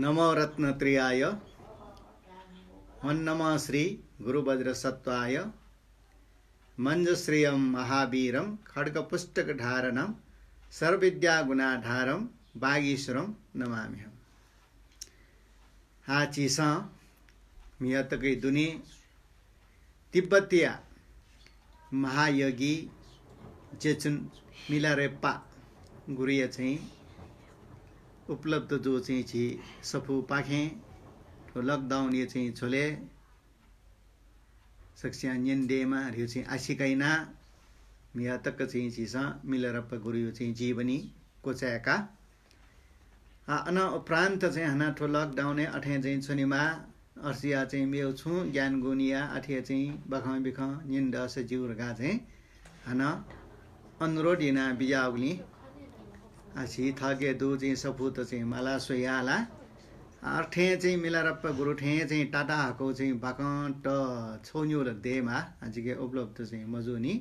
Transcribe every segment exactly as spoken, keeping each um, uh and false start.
नमो रत्नत्रयाय। ओं नमः श्री गुरु वज्रसत्त्वाय। मञ्जुश्रियं महावीरं खड्गपुस्तकधारणं सर्वविद्यागुणाधारं वागीश्वरं नमाम्यहम्। आः झीसं म्हिगः तकया दुने तिब्बतया महायोगी जेचुन मिलारेप्पा गुरुया चाहिँ उपलब्ध जूगु चाहिँ झी सफूपाखें थ्व lockdown या चाहिँ झ्वलय् सकसियां न्यने दयेमा धइगु चाहिँ आशिका यानाः म्हिगः तक चाहिँ झीसं मिलारेप्पा गुरुया चाहिँ जीवनी क्वचाय्का। आ, अन उपरान्त चाहिँ हानं थ्व lockdown य् अथें चाहिँ च्वनेमाः, अथे जुयाः चाहिँ मेगु छुं ज्ञान गुनिया अथे चाहिँ बाखं बिखं न्यने दःसा ज्यू धकाः चाहिँ हानं अनुरोध याना बिज्याःगुलिं, आ, झी थःके दुगु चाहिँ सफूत चाहिँ माला स्वयाः ला। आ, अथें चाहिँ मिलारेप्पा गुरु थें चाहिँ ताताहाकःगु चाहिँ बाखंत छगू निगू ला दयेमाः, आ, जिके उपलब्ध चाहिँ मजूनि।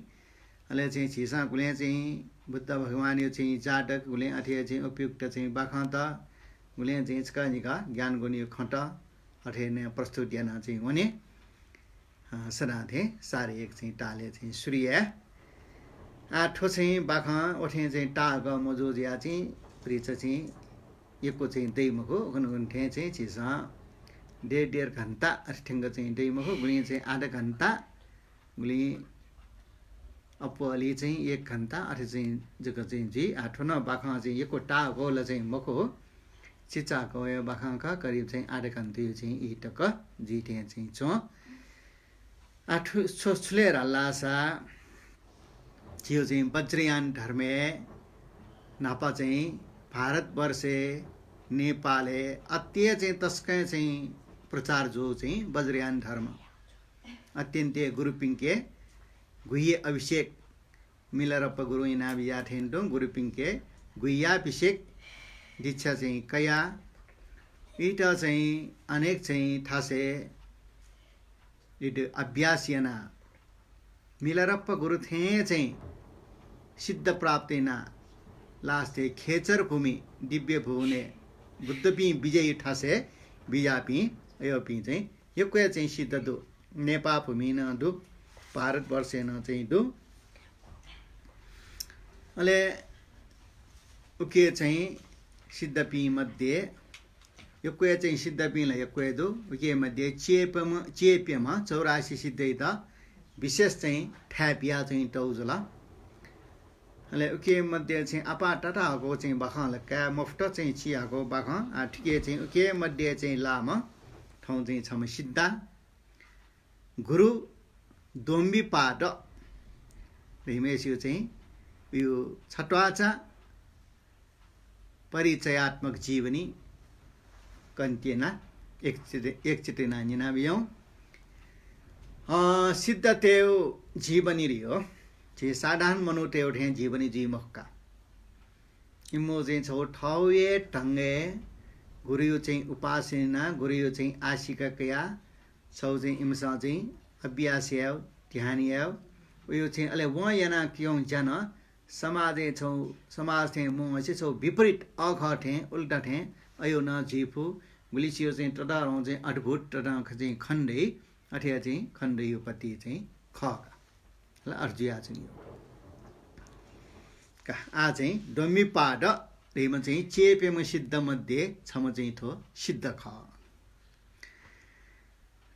अले चाहिँ झीसं गुलें चाहिँ बुद्ध भगवानया चाहिँ जातक, गुलें अथे चाहिँ उपयुक्त चाहिँ बाखंत, गुलें चाहिँ छकः निकः ज्ञान गुनिया खँत अथे नं प्रस्तुत याना चाहिँ वने। अ, सदां थें सारे एक चाहिँ तालय् चाहिँ सुरु याये। आ, थ्व चाहिँ बाखं अथें चाहिँ ताहाकः मजू जुयाः चाहिँ भतिचा चाहिँ यक्व चाहिँ दइ मखु, उखुन्हु उखुन्हु थें चाहिँ झीसं डेढ डेढ घण्टा अथे थ्यंक चाहिँ दइ मखु, गुलिं चाहिँ आधा घण्टा, गुलिं अप्वः अले चाहिँ एक घण्टा अथे चाहिँ जक चाहिँ जुइ। आ, थ्व नं बाखं चाहिँ यक्व ताहाकःगु ला चाहिँ मखु, चिचाहाकःगु बाखं खः, करिब चाहिँ आधा घण्टाया चाहिँ ई तक जुइ थें चाहिँ च्वं। आ, थ्व, थ्व छु ले धाल धाःसा झीगु चाहिँ वज्रयान धर्मय् न्हापा चाहिँ भारतवर्षय्, नेपालय् अति हे चाहिँ तसकं चाहिँ प्रचार जूगु चाहिँ वज्रयान धर्म। अत्यन्त हे गुरुपिंके गुह्य अभिषेक, मिलारेप्पा गुरुं याना बिज्याः थें तुं गुरुपिंके गुह्याभिषेक दीक्षा चाहिँ कयाः, इत चाहिँ अनेक चाहिँ थासय् इत अभ्यास यानाः मिलारेप्पा गुरु थें चाहिँ सिद्ध प्राप्त यानाः last य् खेचर भूमि दिव्य भुवनय् बुद्धपिं बिज्याइगु थासय् बिज्याःपिं अय्‌पिं चाहिँ यक्व हे चाहिँ सिद्ध दु। नेपाः भूमिइ नं दु, भारतवर्षय् नं चाहिँ दु। अले उके चाहिँ सिद्धपिं मध्ये यक्व हे चाहिँ सिद्धपिं ला यक्व हे दु। उके मध्ये चय्‌प्यम्ह, चय्‌प्यम्ह चौरासी सिद्धयात विशेष चाहिँ थाय् बिया चाहिँ तःगु जुल। अले उके मध्ये चाहिँ आपाः ताताहाकःगु चाहिँ बाखं ला काये मफुत, चाहिँ चिहाकःगु बाखं। आ, थुके चाहिँ उके मध्ये चाहिँ लाःम्ह थौं चाहिँ छम्ह सिद्धा गुरु दोम्बिपाद धइम्हसिगु चाहिँ उयो छत्वाःचा परिचयात्मक जीवनी कन्ति याना एकचित, एकचित याना न्यना बियौं। अ, सिद्धतय्‌गु जीवनी धइगु झी साधारण मनूतय्‌गु थें जीवनी जुइ मखु का। इमिगु चाहिँ छगू थःगु हे ढंगय् गुरुया चाहिँ उपासना यानाः, गुरुया चाहिँ आशिका कयाः छगू चाहिँ इमिसं चाहिँ अभ्यास यायेगु, ध्यान यायेगु, उयो चाहिँ अले वं याना क्यंगु ज्या नं समाजय् छगू, समाज थें मवंसे छगू विपरीत अःखः थें, उल्टा थें अयो नं जुइ फु। गुलिसियो चाहिँ ततःधंगु चाहिँ अद्भुत ततःधंगु चाहिँ खनेदइ, अथे चाहिँ खनेदइगु पति चाहिँ खः का। ल, अथे जुयाच्वनीगु का। आः चाहिँ दोम्बिपाद धइम्ह चाहिँ चय्‌प्यम्ह सिद्ध मध्ये छम्ह चाहिँ थ्व सिद्ध खः।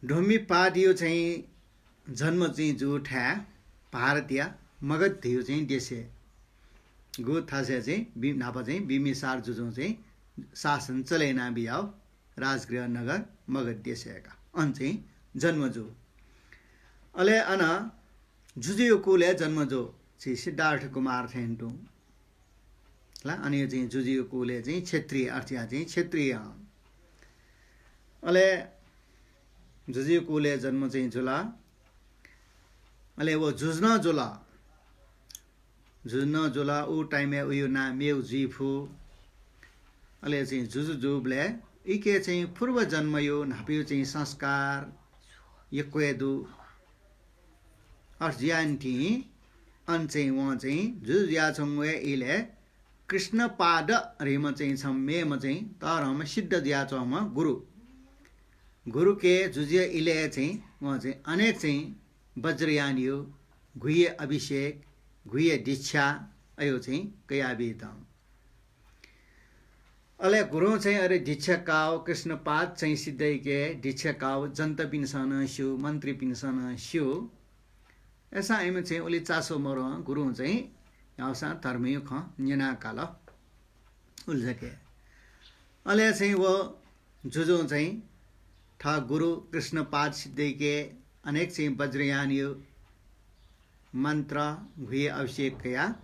दोम्बिपादयो चाहिँ जन्म चाहिँ जूगु थाय् भारतया मगध धइगु चाहिँ देशय्, गु थासय् चाहिँ बि-, न्हापा चाहिँ बिम्बिसार जुजुं चाहिँ शासन चले याना बियाव राजगृह नगर मगध देशय् का। अन चाहिँ जन्म जू। अले अन जुजुयो कुलय् जन्म जू, झी सिद्धार्थ कुमार थें तुं। ला, अन चाहिँ जुजुयो कुलय् चाहिँ क्षत्रिय, अर्थात् चाहिँ क्षत्रिय। अले जुजुयो कुलय् जन्म चाहिँ जुल। अले व जुजु नं जुल। जुजु नं जुल, उ time य् उयो नां मेगु जुइ फु। अले चाहिँ जुजु जूबलय् इके चाहिँ पूर्वजन्मयो न्हापायो चाहिँ संस्कार यक्व हे दु। अथे जुयानिंतिं अन चाहिँ वं चाहिँ जुजु जुयाच्वंगु हे इलय् कृष्णपाद धइम्ह चाहिँ छम्ह मेम्ह चाहिँ तःधंम्ह सिद्ध जुयाच्वंम्ह गुरु। गुरुके जुजुया इलय् चाहिँ वं चाहिँ अनेक चाहिँ वज्रयानया गुह्य अभिषेक, गुह्य दीक्षा अयो चाहिँ कयाबीत। अले गुरुं चाहिँ अले दीक्षा काव कृष्णपाद चाहिँ सिद्धयाके दीक्षा काव जनतापिन्सं नं स्यू, मन्त्रीपिन्सं नं स्यू। अय्सां इमित चाहिँ उलि चासो मरु, गुरुं चाहिँ न्ह्यावसां धर्मया खँ न्यना काल। उलि जक हे। अले चाहिँ व जुजुं चाहिँ थः गुरु कृष्णपाद सिद्धयाके अनेक चाहिँ वज्रयानया मन्त्र, गुह्य अभिषेक कया।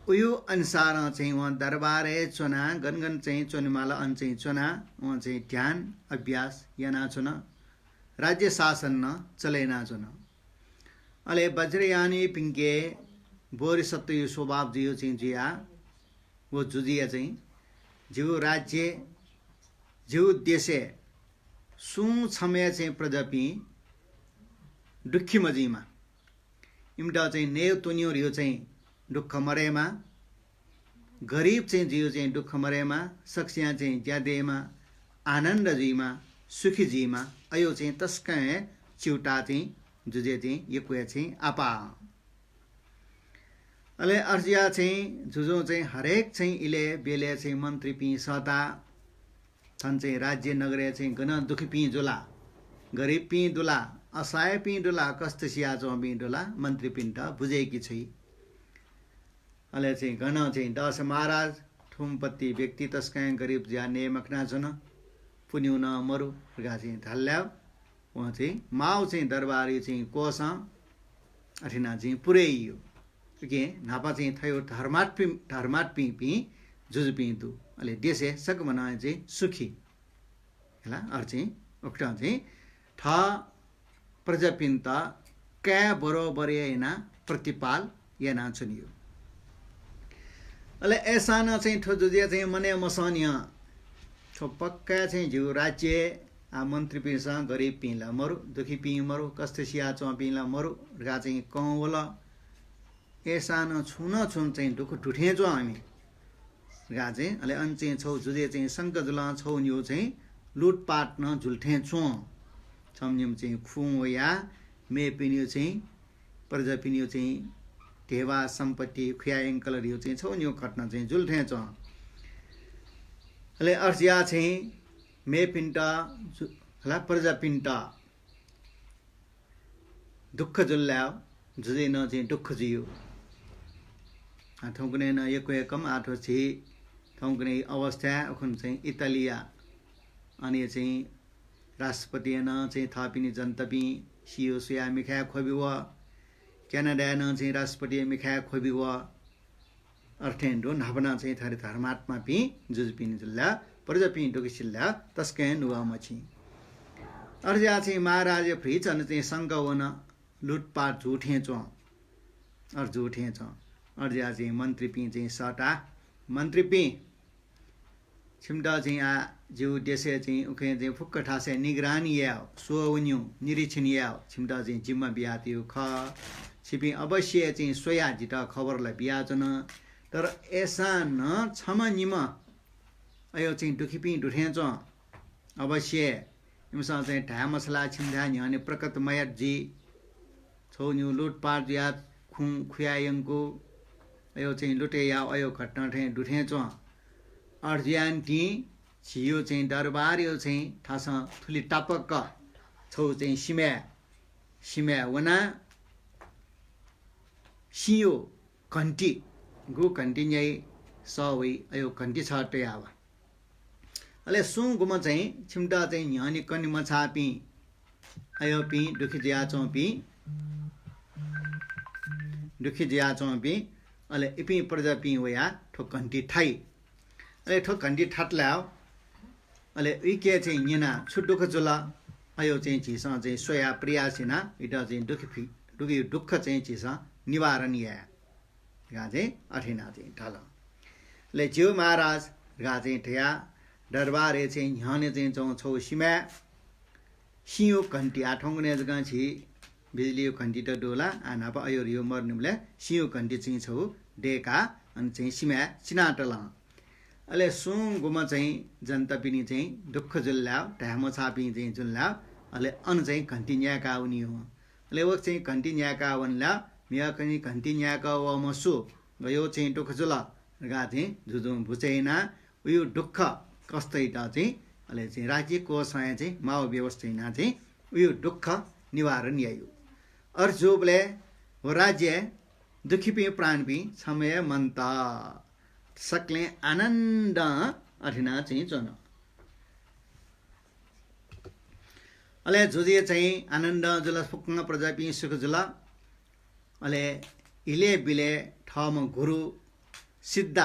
उयो अनुसारं चाहिँ वं दरबारय् च्वना, गन गन चाहिँ च्वनेमाल अन चाहिँ च्वना, वं चाहिँ ध्यान अभ्यास यानाच्वन, राज्य शासन नं चले यानाच्वन। अले वज्रयानयापिंके बोधिसत्वया स्वभाव जुयो चाहिँ जुया, व जुजुया चाहिँ जिगु राज्य, जिगु देशय् सुं छम्ह हे चाहिँ प्रजापिं दुःखी मजुइमा। इमित चाहिँ नयेत्वनेगु धइगु चाहिँ दुःख मदयेमा, गरिब चाहिँ जुयो चाहिँ दुःख मदयेमा, सकसियां चाहिँ ज्या दयेमा, आनन्द जुइमा, सुखी जुइमा, अयो चाहिँ तसकं हे च्यूताः चाहिँ जुजुया चाहिँ यक्व हे चाहिँ आपाः। अले अथे जुया चाहिँ जुजुं चाहिँ हरेक चाहिँ इलय् ब्यलय् चाहिँ मन्त्रीपिं सःता, थन चाहिँ राज्य नगरय् चाहिँ गन दुःखीपिं जुला, गरिबपिं दुला, असहायपिं दुला, कष्ट सियाच्वंपिं दुला, मन्त्रीपिन्त बुझय्के छ्वइ। अले चाहिँ गन चाहिँ दःसा महाराज, थुम्हपति व्यक्ति तसकं गरिब जुया नये मखनाच्वन, पुन्यू नं मरु धकाः चाहिँ धालल्याः वं चाहिँ माव चाहिँ दरबारया चाहिँ कोषं अथे याना चाहिँ पुरे याइयो। उकिं न्हापा चाहिँ थयो धर्मात्पिं, धर्मात्पिंपिं जुजुपिं दु। अले देशय् सकम्ह नं चाहिँ सुखी। हला, अथे चाहिँ उकथं चाहिँ थः प्रजापिन्त काय् बरोबर याना प्रतिपाल यानाच्वनेगु। अले अय्सां नं चाहिँ थ्व जुजुया चाहिँ मनय् मसःनियं थ्व पक्का चाहिँ जिगु राज्य, आ, मन्त्रीपिन्सं गरिबपिं ला मरु, दुःखीपिं मरु, कष्ट सियाच्वंपिं ला मरु धकाः चाहिँ कं वल। अय्सां नं छुं न छुं चाहिँ दुःख दुथें च्वं हमि धकाः चाहिँ, अले अन चाहिँ छौ जुजुया चाहिँ शंका जुलं छौ निगू चाहिँ लुटपाट नं जुल थें च्वं। छम्ह निम्ह चाहिँ खुँ वयाः मेपिनिगु चाहिँ प्रजापिनिगु चाहिँ धेवा सम्पत्ति खुया यंकल धइगु चाहिँ छौ निगू घटना चाहिँ जुल थें च्वं। अले अथे जुया चाहिँ मेपिन्त जु-, हला प्रजापिन्त दुःख जुल ला, जुजुइ नं चाहिँ दुःख जुइयो। आ, थौंकन्हय् नं यक्व हे कम आः थ्व झी थौंकन्हय् अवस्था उखुन्हु चाहिँ इटालीया अन चाहिँ राष्ट्रपतिं नं चाहिँ थःपिनि जनतापिं सियो स्वयाः मिखाय् ख्वबि वः। क्यानाडाय् नं चाहिँ राष्ट्रपतिं मिखाय् ख्वबि वः। अथे थें दु, न्हापा नं चाहिँ थथे धर्मात्मापिं जुजुपिं जुल ला, प्रजापिं दुःख सिल ला, तसकं नुगः मछिं। अथे जुया चाहिँ महाराजया भतिचा नं चाहिँ शंका वन, लुटपाट जू थें च्वं। अथे जू थें च्वं। अथे जुया चाहिँ मन्त्रीपिं चाहिँ सःता, मन्त्रीपिं, छिमित चाहिँ आ जिगु देशय् चाहिँ उखें चाहिँ फुक्क थासय् निगरानी यायेगु, स्वः वनेगु, निरीक्षण यायेगु छिमित चाहिँ जिम्मा बियातयागु खः। छिपिं अवश्य चाहिँ स्वयाः जितः खबर ला बियाच्वन। तर अय्सां नं छम्ह निम्ह अयो चाहिँ दुःखीपिं दुथें च्वं। अवश्य इमिसं चाहिँ धाये मछालाः छिमिथाय् न्ह्यःने प्रकट मयात जुइ। छौ निगू लुटपाट जुयाः खुँ खुया यंकू, अयो चाहिँ लुटे याः अयो घटना थें दुथें च्वं। अथे जुयानिंतिं झीयो चाहिँ दरबारयो चाहिँ थासं थुलि तापाक छौ चाहिँ सिमाय्, सिमाय् वनाः सिंयो घन्टी, गु घन्टी न्याइ सः वइ, अयो घन्टी छः तयाः वा। अले सुं गुम्ह चाहिँ छिमित चाहिँ न्ह्यःने कने मछाःपिं, अयोपिं दुःखी जुयाच्वंपिं, दुःखी जुयाच्वंपिं, अले इपिं प्रजापिं वयाः थ्व घन्टी थाइ। अले थ्व घन्टी थात ला, अले उइके चाहिँ न्यनाः छु दुःख जुल, अयो चाहिँ झीसं चाहिँ स्वयाः प्रयास यानाः इमित चाहिँ दुःख फि-, दुःख, दुःख चाहिँ झीसं निवारण याये धकाः चाहिँ अथे यानाः चाहिँ धाल। अले ज्यू महाराज धकाः चाहिँ धयाः दरबारय् चाहिँ न्ह्यःने चाहिँ च्वं छौ सिमाय् सिंयो घन्टी, आ थौंकन्हय् जकं झी बिजुलीयो घन्टी त दु ला, आ न्हापा अयो धियो मरुनिबलय् सिंयो घन्टी चाहिँ छौ दय्काः अन चाहिँ सिमाय् चिनातल। अले सुं गुम्ह चाहिँ जनतापिनि चाहिँ दुःख जुल ला, धाये मछाःपिं चाहिँ जुल ला, अले अन चाहिँ घन्टी न्यायेका वनी हो। अले व चाहिँ घन्टी न्यायेका वन ला, म्हिगः चाहिँ घन्टी न्यायेका वःम्ह सु, गयो चाहिँ दुःख जुल धकाः चाहिँ जुजुं भुछे यानाः उयो दुःख कष्टयात चाहिँ, अले चाहिँ राज्य कोषं चाहिँ माव व्यवस्था यानाः चाहिँ उयो दुःख निवारण यायो। अथे जूबलय् व राज्यय् दुःखीपिं प्राणीपिं छम्ह हे मन्त। सकलें आनन्दं अथे यानाः चाहिँ च्वन। अले जुजुया चाहिँ आनन्दं जुल, फुक्कं प्रजापिं सुख जुल। अले इलय् बिलय् थःम्ह गुरु सिद्ध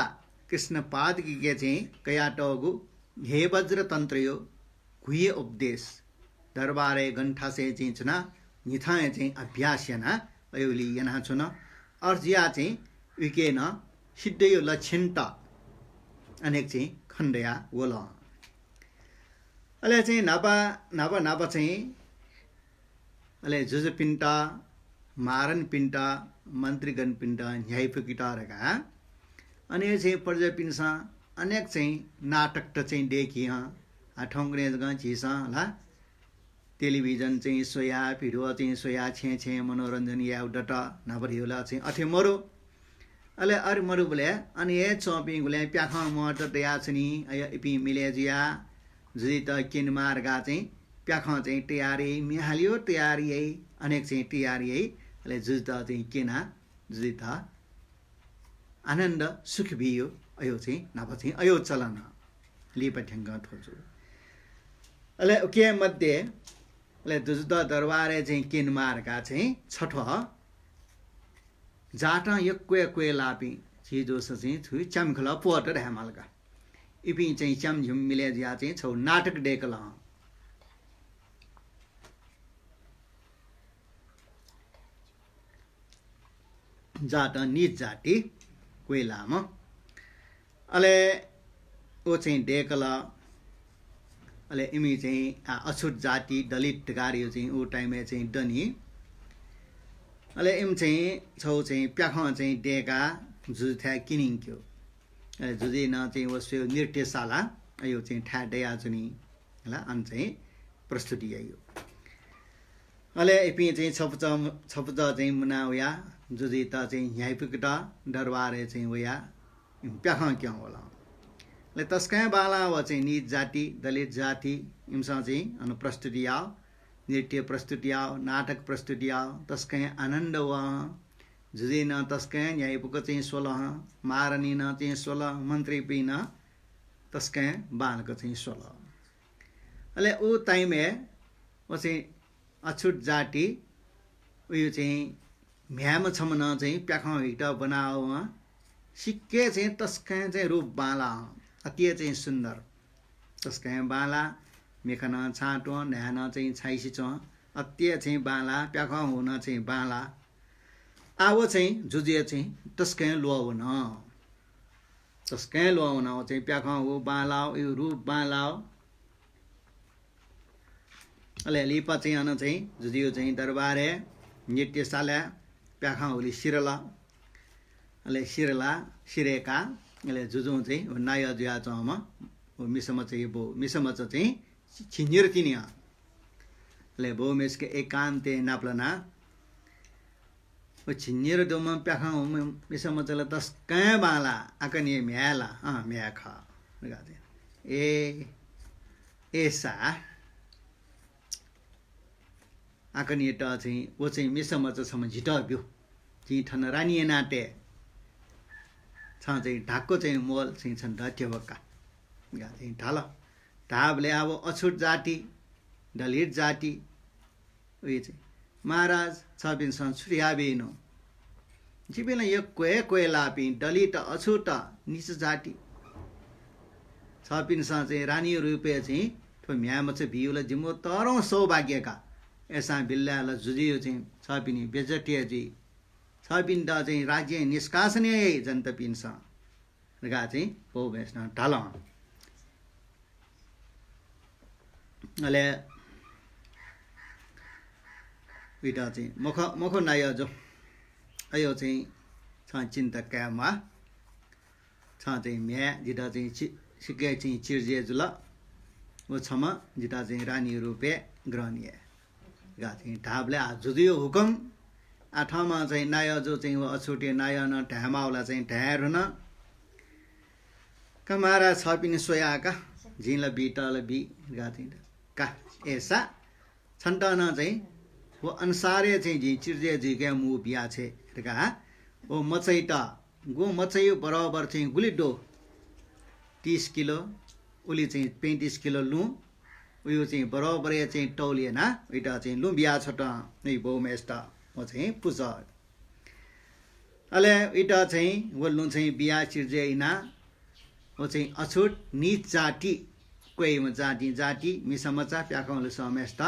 कृष्णपादकीके चाहिँ कयातःगु हेयवज्रतन्त्रयो गुह्य उपदेश दरबारय् गन थासय् चाहिँ च्वनाः निथां हे चाहिँ अभ्यास यानाः अय्‌गुली यानाच्वन। अथे जुयाः चाहिँ उइके नं सिद्धयो लक्षणत अनेक चाहिँ खनेदया वल। अले चाहिँ न्हापा, न्हापा, न्हापा चाहिँ अले जुजुपिन्त, महारनीपिन्त, मन्त्रीगणपिन्त न्ह्याइपुकेत धकाः अन हे चाहिँ प्रजापिन्सं अनेक चाहिँ नाटकत चाहिँ दय्‌की हं। आ, थौंकन्हय् जक झीसं ला टेलिभिजन चाहिँ स्वयाः, भिडियो चाहिँ स्वयाः छेँय् छेँय् मनोरञ्जन यायेगु दत, न्हापा धइगु ला चाहिँ अथे मरु। अले अथे मरुबलय् अन हे च्वंपिं गुलें प्याखं महत्व दयाच्वनी, अय् इपिं मिलय् जुयाः जुजुइत क्यनेमाः धकाः चाहिँ प्याखं चाहिँ तयार याइ, म्ये हालेयो तयार याइ, अनेक चाहिँ तयार याइ। अले जुजुत चाहिँ क्यनाः जुजुइत आनन्द सुख बियो, अयो चाहिँ न्हापा चाहिँ अयो चलन लिपा थ्यंकं थ्व जू। अले उके मध्ये अले जुजुत दरबारय् चाहिँ क्यनेमाः धकाः चाहिँ छथ्व जातं यक्व हे क्वय् लाःपिं झी जूसा चाहिँ थुइ च्याम्ह खलः प्वःत धायेमाल का। इपिं चाहिँ च्याम्ह झिम्ह मिलय् जुयाः चाहिँ छगू नाटक दय्‌कल। जातं नीच जाति क्वय् लाःम्ह। अले व चाहिँ दय्‌कल। अले इमि चाहिँ, आ, अछुत जाति, दलित धकाः धइगु चाहिँ उ time-य् चाहिँ दनि। अले इमि चाहिँ छगू चाहिँ प्याखं चाहिँ दय्‌काः जुजुथाय् क्यनेयंक्यू। अले जुजुं नं चाहिँ व स्वयेगु नृत्यशाला अयो चाहिँ थाय् दयाच्वनी। हला, अन चाहिँ प्रस्तुति याइयो। अले इपिं चाहिँ छपुचः, छपुचः चाहिँ मुना वयाः जुजुइत चाहिँ न्ह्याइपुकेत दरबारय् चाहिँ वयाः इमि प्याखं क्यं वल। अले तसकं बांलाः व चाहिँ नीच जाति, दलित जाति, इमिसं चाहिँ अन प्रस्तुति याः, नृत्य प्रस्तुति याः, नाटक प्रस्तुति याः, तसकं आनन्द वः। जुजुं नं तसकं न्ह्याइपुक चाहिँ स्वल हं, महारानीं नं चाहिँ स्वल, मन्त्रीपिं नं तसकं बांलाक चाहिँ स्वल। अले उ time-य् व चाहिँ अछुत जाति उयो चाहिँ म्ह्याय्‌म्ह छम्ह नं चाहिँ प्याखं हुइकेत ब्वनाः वं। सिक्क हे चाहिँ तसकं चाहिँ रूप बांलाः हं, अति हे चाहिँ सुन्दर। तसकं बांलाः, मिखा नं छां च्वं, न्हाय् नं चाहिँ छाइसे च्वं, अति हे चाहिँ बांलाः, प्याखं हु नं चाहिँ बांलाः। आः व चाहिँ जुजुया चाहिँ तसकं ल्वः वन। तसकं ल्वः वन, व चाहिँ प्याखं हु बांलाः, उयो रूप बांलाः। अले लिपा चाहिँ अन चाहिँ जुजुयो चाहिँ दरबारय् नृत्यशालाय् प्याखं हुलि सिरल। अले सिरला, सिरय्‌काः अले जुजुं चाहिँ व नायः जुयाच्वंम्ह व मिसामचाया बौ, मिसामचा चाहिँ झिंनिदँ तिनि हं। अले बौ मिसाके एकान्तय् नापलानाः व झिंनिदँ दुम्ह प्याखं हुम्ह मिसामचा ला तसकं बांलाः, आकनिया म्ह्याय् ला, अँ, म्ह्याय् खः धकाः चाहिँ। ए, अय्‌सा आकनियात चाहिँ व चाहिँ मिसामचा छम्ह जितः ब्यु। जिं थन रानीया नातय् छं चाहिँ धाक्व चाहिँ मोल चाहिँ छन्त ध्यबा का धकाः चाहिँ धाल। धाःबलय् आः व अछुत जाति, दलित जाति, उयो चाहिँ, महाराज, छपिन्सं छु धयाबी नु? जिपिं ला यक्व हे क्वय् लाःपिं, दलित, अछुत, नीच जाति। छपिन्सं चाहिँ रानी रूपय् चाहिँ थ्व म्ह्याय्‌मचा बियु ला जिमिगु तःधंगु सौभाग्य का। अय्‌सां बिल्लाय् ला जुजुयो चाहिँ छपिनि बेइज्जती हे जुइ। छपिन्त चाहिँ राज्यं निष्कासन हे याइ जनतापिन्सं धकाः चाहिँ बौ मिसां धाल। अले उइत चाहिँ मखु, मखु नायःजु, अयो चाहिँ छं चिन्ता काये म्वाः। छं चाहिँ म्ह्याय्, जितः चाहिँ चि-, सिक्क चाहिँ चिर्जय जुल। व छम्ह जितः चाहिँ रानी रूपय् ग्रहण याये धकाः चाहिँ धाःबलय् आ जुजुया हुकुम। आ थःम्हं चाहिँ नायःजु चाहिँ व अछुतया नायः नं धायेमाःगु ला चाहिँ धाये धुन। का महाराज, छपिनि स्वयाः का, जिं ला बी, तँ ला बी धकाः चाहिँ का। अय्सा छन्त नं चाहिँ व अनुसारय् चाहिँ जिं चिर्जय जुइके मू बिया छ्वये धकाः व मचाइत, गु मचाया बराबर चाहिँ गुलि दु, तीस किलो, उलि चाहिँ पैंतीस किलो लुँ, उयो चाहिँ बराबरय् चाहिँ तौल यानाः उइत चाहिँ लुँ बिया छ्वत, उइ बौम्हय्सित व चाहिँ पुचः। अले उइत चाहिँ व लुँ चाहिँ बिया चिर्जय यानाः व चाहिँ अछुत नीच जाति, क्वय्म्ह जाति, जाति, मिसा मचा, प्याखं हुलुसंम्हय्सित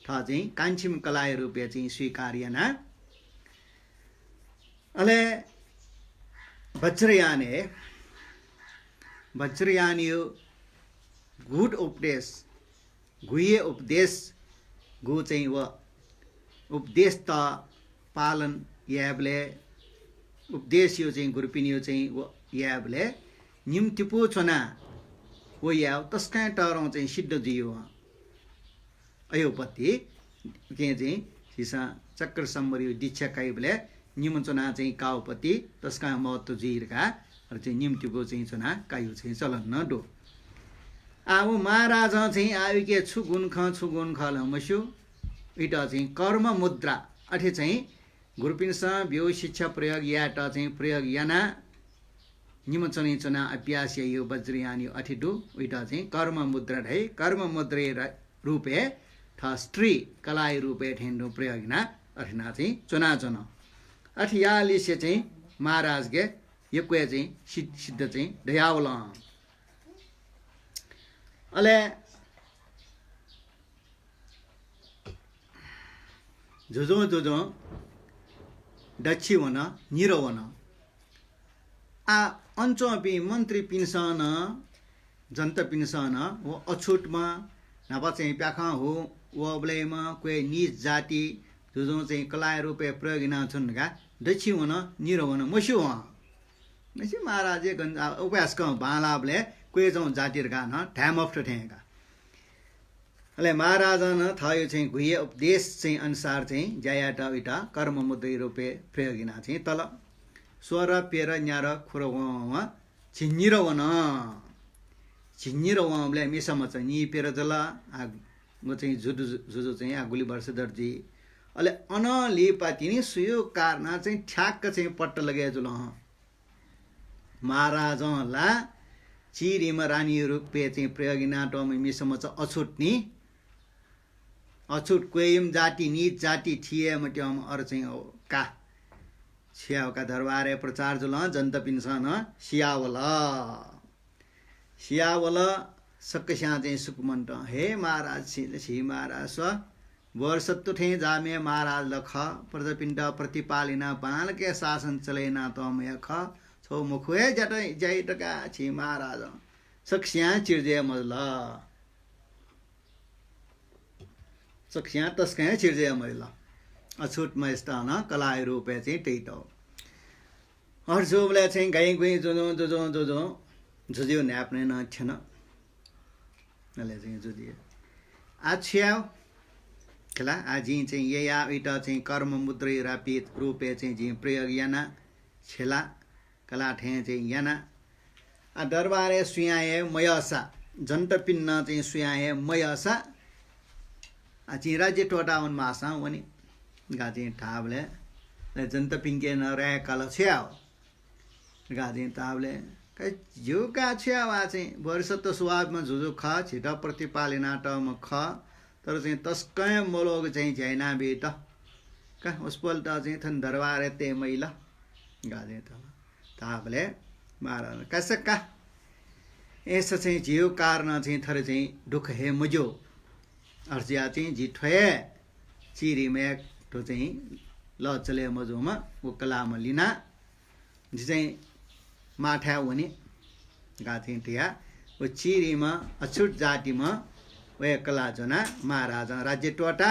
थः चाहिँ कान्छिम्ह कलाःया रूपय् चाहिँ स्वीकार यानाः। अले वज्रयानय्, वज्रयानया गुह्य उपदेश, गुह्य उपदेश, गु चाहिँ व उपदेशत पालन यायेबलय्, उपदेशया चाहिँ गुरुपिनिया चाहिँ व यायेबलय् निम्ह तिपू च्वनाः व यायेगु तसकं तःधं चाहिँ सिद्ध जुइ वं। अयो पति उकिं चाहिँ झीसं चक्रसंवरया दीक्षा काइबलय् निम्ह च्वनाः चाहिँ काउ पति तसकं महत्त्व जुइ धकाः अले चाहिँ निम्ह तिपू चाहिँ च्वनाः काइगु चाहिँ चलन नं दु। आ, व महाराजं चाहिँ आ उइके छु गुण खः, छु गुण खः ला मस्यू। उइत चाहिँ कर्म मुद्रा, अथे चाहिँ गुरुपिन्सं ब्यूगु शिक्षा प्रयोग यायेत चाहिँ प्रयोग यानाः निम्ह च्वनाः च्वनाः अभ्यास याइगु वज्रयानया अथे दु। उइत चाहिँ कर्म मुद्रा धाइ। कर्म मुद्राया र-, रूपय् थः स्त्री कलाःया रूपय् थें तुं प्रयोग यानाः अथे यानाः चाहिँ च्वनाच्वन। अथे याःलिसे चाहिँ महाराजके यक्व हे चाहिँ सिद्ध, सिद्ध चाहिँ दयावल। अले जुजुं जुजुं दच्छि वन, निर वन। आ, अन च्वंपिं मन्त्रीपिन्सं नं, जनतापिन्सं नं व अछुतम्ह न्हापा चाहिँ प्याखं हु वःबलय्म्ह क्वय् नीच जाति जुजुं चाहिँ कलाःया रूपय् प्रयोग यानाच्वन धकाः दच्छि वन, निर वन, मस्यू वं। मस्यू महाराज हे गन-, आ, उपासकं बांलाःबलय् क्वय् च्वं जाति धकाः नं धाये मफुत थें का। अले महाराजं नं थःयो चाहिँ गुह्य उपदेश चाहिँ अनुसार चाहिँ ज्या यायेत उइत कर्म मुद्राया रूपय् प्रयोग यानाः चाहिँ तल। स्वर, प्यदँ, न्यादँ, खुर वं वं झिंनिदँ वन। झिंनिदँ वंबलय् मिसा मचा निपेर जुल। आ, व चाहिँ जुजु, जुजु चाहिँ आ गुलि वर्ष दत जुइ। अले अनं लिपा तिनि सुयो कारणं चाहिँ ठ्याक्क चाहिँ पत्ता लगे जुल हं। महाराजं ला चिरिम्ह रानी रूपय् चाहिँ प्रयोग यानातःम्ह मिसा मचा अछुत नि। अछुत क्वय्म्ह जाति, नीच जाति, थी हे मत्यंम्ह अर चाहिँ हो का। छु याये का, दरबारय् प्रचार जुल, जनतापिन्सं नं सियावल। सियावल, सकस्यां चाहिँ सुकुमन्तं, हे महाराज, छि, छि महाराज स्व, बोधिसत्व थें जाःम्ह महाराज ला खः, प्रजापिन्त प्रतिपाल यानाः बांलाक शासन चले यानातःम्ह हे खः, छगू मखु हे ज्यात, ज्या यात का छि महाराजं। सकस्यां चिर्जय मजुल। सकस्यां तसकं हे चिर्जय मजुल। अछुतम्हय्सित नं कलाःया रूपय् चाहिँ तयातःगु। अथे जूबलय् चाहिँ गाइँ गुइँ जुजुं, जुजुं, जुजुं, जुजुया न्हाय्पनय् नं थ्यन। अले चाहिँ जुजुं, आ छु याये खला, आ जिं चाहिँ यया उइत चाहिँ कर्म मुद्राया रूपय् चाहिँ जिं प्रयोग याना, छेला कलाः थें चाहिँ याना। आ दरबारय् सुयां हे मयःसा, जनतापिन्नं चाहिँ सुयां हे मयःसा, आ जिं राज्य त्वःता वनेमाःसां वने धकाः चाहिँ धाःबलय्, अले जनतापिन्के नं राय् काल, छु याये धकाः चाहिँ धाःबलय्, का ज्यू का, छु याये वा, चाहिँ बोधिसत्व स्वभावम्ह जुजु खः, झीत प्रतिपाल यानातःम्ह खः, तर चाहिँ तसकं हे मल्वःगु चाहिँ ज्या यानाबीत का, वसपोलत चाहिँ थन दरबारय् तये मजिल धकाः चाहिँ धाल। धाःबलय् महाराज, कासा का, अय्सा चाहिँ झीगु कारणं चाहिँ थथे चाहिँ दुःख हे मज्यू। अथे जुयाः चाहिँ जि थ्व हे चिरिम्हय् थ्व चाहिँ लः चले मजूम्ह व कलाःम्ह लिनाः जि चाहिँ मांथाय् वने धकाः चाहिँ धयाः व चिरिम्ह अछुत जातिम्ह वया कलाः ज्वनाः महाराजं राज्य त्वःता।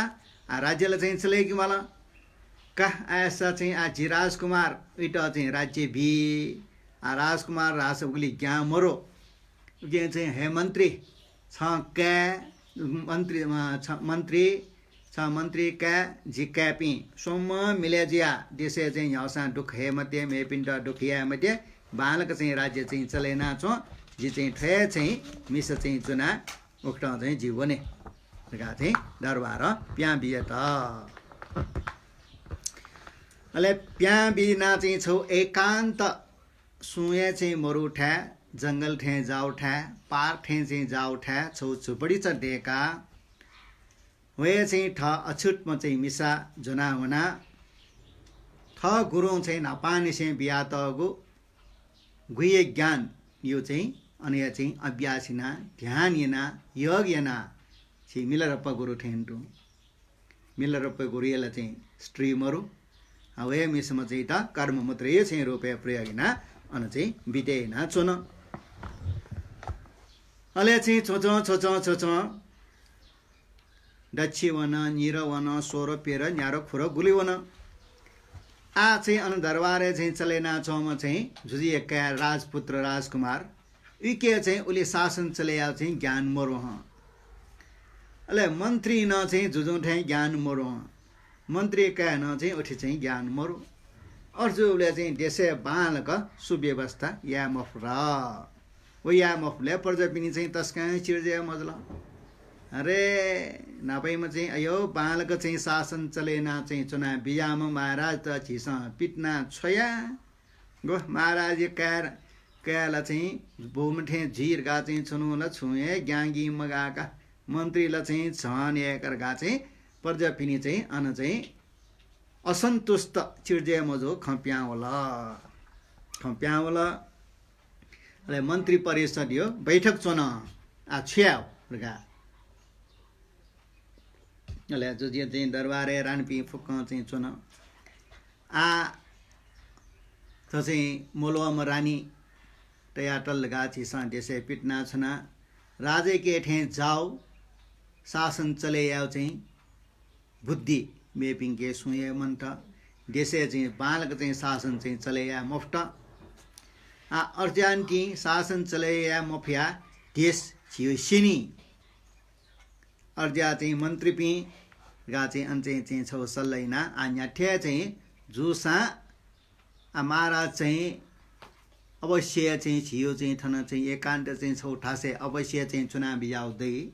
आ राज्य ला चाहिँ चले कि माल का, अय्सा चाहिँ आ जि राजकुमार उइत चाहिँ राज्य बी। आ, राजकुमार राज उगुलि ज्ञान मरु। उकिं चाहिँ हे मन्त्री, छं काय्, मन्त्री, अ, छ मन्त्री, छ मन्त्री काय्, जि काय्‌पिं स्वम्ह मिले जुयाः देशय् चाहिँ न्ह्याःसां दुःख हये मते, मेपिन्त दुःख याये मते, बांलाक चाहिँ राज्य चाहिँ चले याना च्वँ, जि चाहिँ थ्व हे चाहिँ मिसा चाहिँ च्वना उकथं चाहिँ जि वने धकाः चाहिँ दरबारं प्यां बियात। अले प्यां बिना चाहिँ छौ एकान्त सुं हे चाहिँ मरुथाय्, जंगल थें जाउथाय्, पार थें चाहिँ जाउथाय् छौ झुपडी चा दय्‌का। वय् चाहिँ थः अछुतम्ह चाहिँ मिसा ज्वना वना। थः गुरुं चाहिँ न्हापांनिसें बियातःगु गुह्य ज्ञान यु चाहिँ अनया चाहिँ अभ्यास याना, ध्यान याना, योग याना, छि मिलारेपा गुरु थें तुं। मिलारेपा गुरुया ला चाहिँ स्त्री मरु। आ, वय् मिसाम्ह चाहिँ त कर्म मुद्राया चाहिँ रूपय् प्रयोग याना अन चाहिँ बिते याना च्वन। अले चाहिँ च्वचं, च्वचं, च्वचं दच्छि वन, निर वन, सोर, पेर, न्यार, खुर गुलि वन। आ चाहिँ अन दरबारय् चाहिँ चले याना च्वंम्ह चाहिँ जुजुया काय् राजपुत्र राजकुमार, उइके चाहिँ उलि शासन चले याउ चाहिँ ज्ञान मरु हं। अले मन्त्री नं चाहिँ जुजुं थें ज्ञान मरु हं। मन्त्री काय् नं चाहिँ उथि चाहिँ ज्ञान मरु। अथे जुबलय् चाहिँ देशय् बांलाक सुव्यवस्था याये मफुत। व याये मफुबलय् प्रजापिनि चाहिँ तसकं चिर्जय मजुल। अरे, न्हापायाम्ह चाहिँ अयो बांलाक चाहिँ शासन चले याना चाहिँ च्वना बिज्याःम्ह महाराज त झीसं पितिना छ्वया। गु महाराजया काय्, काय् ला चाहिँ बुम्ह थें जुइ धकाः चाहिँ छुं ला छुं हे ज्ञांगिं मगाः का। मन्त्री ला चाहिँ झन हे का धकाः चाहिँ प्रजापिनि चाहिँ अन चाहिँ असन्तुष्ट, चिर्जय मजू खँ पिहां वल। खँ पिहां वल। अले मन्त्री परिषदया बैठक च्वन। आ, छु याये धकाः। अले जुजुया चाहिँ दरबारय् रानीपिं फुक्कं चाहिँ च्वन। आ, थ्व चाहिँ मल्वःम्ह रानी तयातल धकाः झीसं देशय् पितिना छ्वना। राजाके थें जाउ, शासन चले याउ चाहिँ बुद्धि मेपिंके सुं हे मन्त। देशय् चाहिँ बांलाक चाहिँ शासन चाहिँ चले याये मफुत। आ, अज्यानकिं शासन चले याये मफया देश झिउ सिनि। अज्या चाहिँ मन्त्रीपिं गा चाहिँ अन चाहिँ, चाहिँ छौ सल्लाह याना, आ, न्ह्याथे चाहिँ जूसां, आ, महाराज चाहिँ अवश्य चाहिँ झिउ चाहिँ थन चाहिँ एकान्त चाहिँ छौ थासय् अवश्य चाहिँ च्वना बिज्याउ दइ।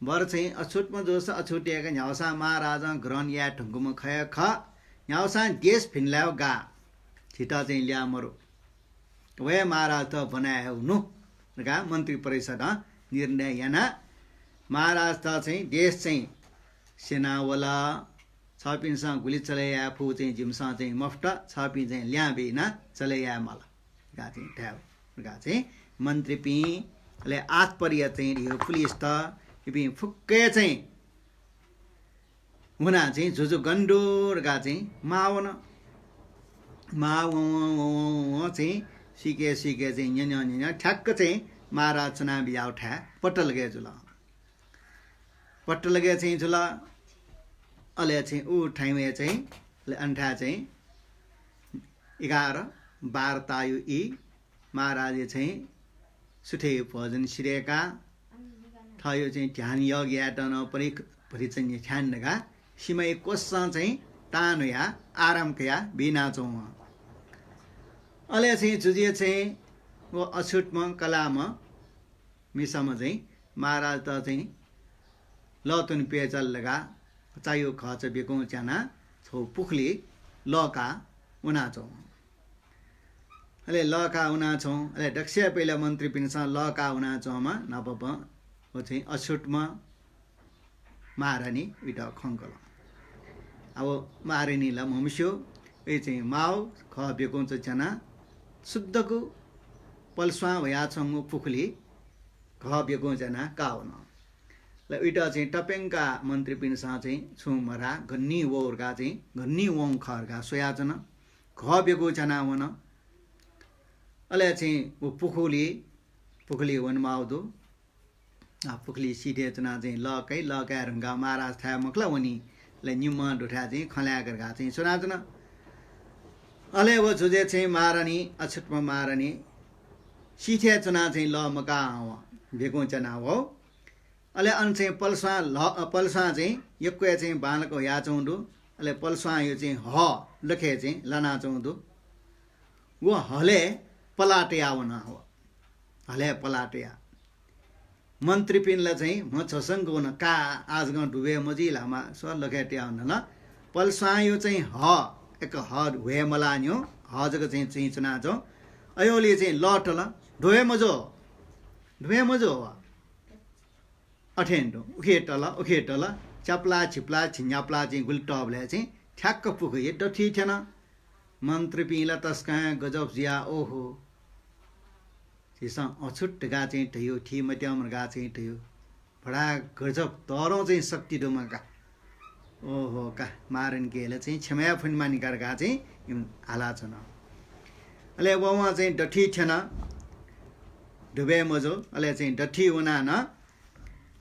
बरु चाहिँ अछुतम्ह जूसा अछुत याका, न्ह्याउसां महाराजं ग्रहण याये धुंकूम्ह खः हे खः। न्ह्याउसां देश भिनलायेउ गा, झीत चाहिँ ल्याः मरु। वय् महाराजत ब्वना हयेउ नु धकाः मन्त्री परिषदं निर्णय याना। महाराजत चाहिँ देश चाहिँ स्यना वल। छपिन्सं गुलि चले याये फु चाहिँ जिमिसं चाहिँ मफुत, छपिं चाहिँ ल्याः बिना चले याये माल धकाः चाहिँ धायेउ धकाः चाहिँ मन्त्रीपिं, अले आठ परिया चाहिँ धियो पुलिसत, इपिं फुक्कय् चाहिँ हुना चाहिँ जुजु गण्डु धकाः चाहिँ माः वन। माः वं वं वं वं वं चाहिँ सिके सिके चाहिँ न्यन्यं न्यन्यं ठ्याक्क चाहिँ महाराज च्वना बिज्याउ थाय् पत्ता लगे जुल। पत्ता लगे चाहिँ जुल। अले चाहिँ उ ठाउँय् चाहिँ, अले अन थाय् चाहिँ एघार बाह्र तायु ई महाराजया चाहिँ सुथय् भोजन सिधय्‌का, थःयु चाहिँ ध्यान योग यायेत नं परि-, परिचन्य ध्यान धकाः सिमाइ कोसं चाहिँ तां न्हुया आराम कया बिनाच्वं। अले चाहिँ जुजुया चाहिँ व अछुतम्ह कलाःम्ह मिसाम्ह चाहिँ महाराजत चाहिँ लःतुन प्यचाल धकाः चायु खःचा ब्यकुं च्याना छौ पुखुली लःका वनाच्वं। अले लःका वनाच्वं। अले दक्वसिया पहिला मन्त्रीपिन्सं लःका वनाच्वंम्ह न्हापां व चाहिँ अछुतम्ह महारानी उइत खंकल। अब महारानी ला म्हमस्यू, उइ चाहिँ माउ खः ब्यकुं च्याना शुद्धगु पलस्वां वयाच्वंगु पुखुली घः ब्यकुं च्याना का वन। ल उइत चाहिँ तप्यंका मन्त्रीपिन्सं चाहिँ छुं मधाः, गन्नि वउ धकाः चाहिँ गन्नि वं खः धकाः स्वयाच्वन। घः ब्यकुं च्याना वन। अले चाहिँ व पुखुली, पुखुली वनेमाउ दु। आ, पुखुली सिधय् च्वना चाहिँ लःकाइ, लःकाये धुंकाः महाराज थाय् मखुला वनी। अले निम्ह दुथाय् चाहिँ खँ ल्हायेक धकाः चाहिँ च्वनाच्वन। अले व जुजुं चाहिँ महारानी, अछुतम्ह महारानी सिथय् च्वनाः चाहिँ लः मकाः वं, बिकुं च्याना वः। अले अन चाहिँ पलस्वां लः, अ, पलस्वां चाहिँ यक्व हे चाहिँ बांलाक हुयाच्वंगु दु। अले पलस्वांया चाहिँ हः लखय् चाहिँ लानाच्वंगु दु। व हलय् पलाः तयाः वन, व हलय् पलाः तयाः। मन्त्रीपिं ला चाहिँ म्ह झसंक वन, का आः जकं दुबय् मजुइ ला, मा स्व लखय् तयाः वन ला। पलस्वांया चाहिँ हः, एक हः ह्वये मलाः न्ह्यः हः जक चाहिँ चुइँच्वनाच्वं। अय्‌वलय् चाहिँ लः तल, दुबय् मजू, दुबय् मजू व। अथें तुं उखे तल, उखे तल, च्याप्ला, झिप्ला, झिंन्याप्ला चाहिँ गुलि तःबलय् चाहिँ ठ्याक्क पुखूया दथुइ थ्यन। मन्त्रीपिं ला तसकं गजब जुयाः, ओहो, झीसं अछुत धकाः चाहिँ धयागु, थी मत्यंम्ह धकाः चाहिँ धयागु, बडा गजब, तःधं चाहिँ शक्ति दुम्ह का। ओहो का, महारानीके ला चाहिँ क्षमा याये फुनेमानि का धकाः चाहिँ इमिसं हालाच्वन। अले वं चाहिँ दथुइ थ्यन, दुबय् मजू। अले चाहिँ दथुइ वनाः नं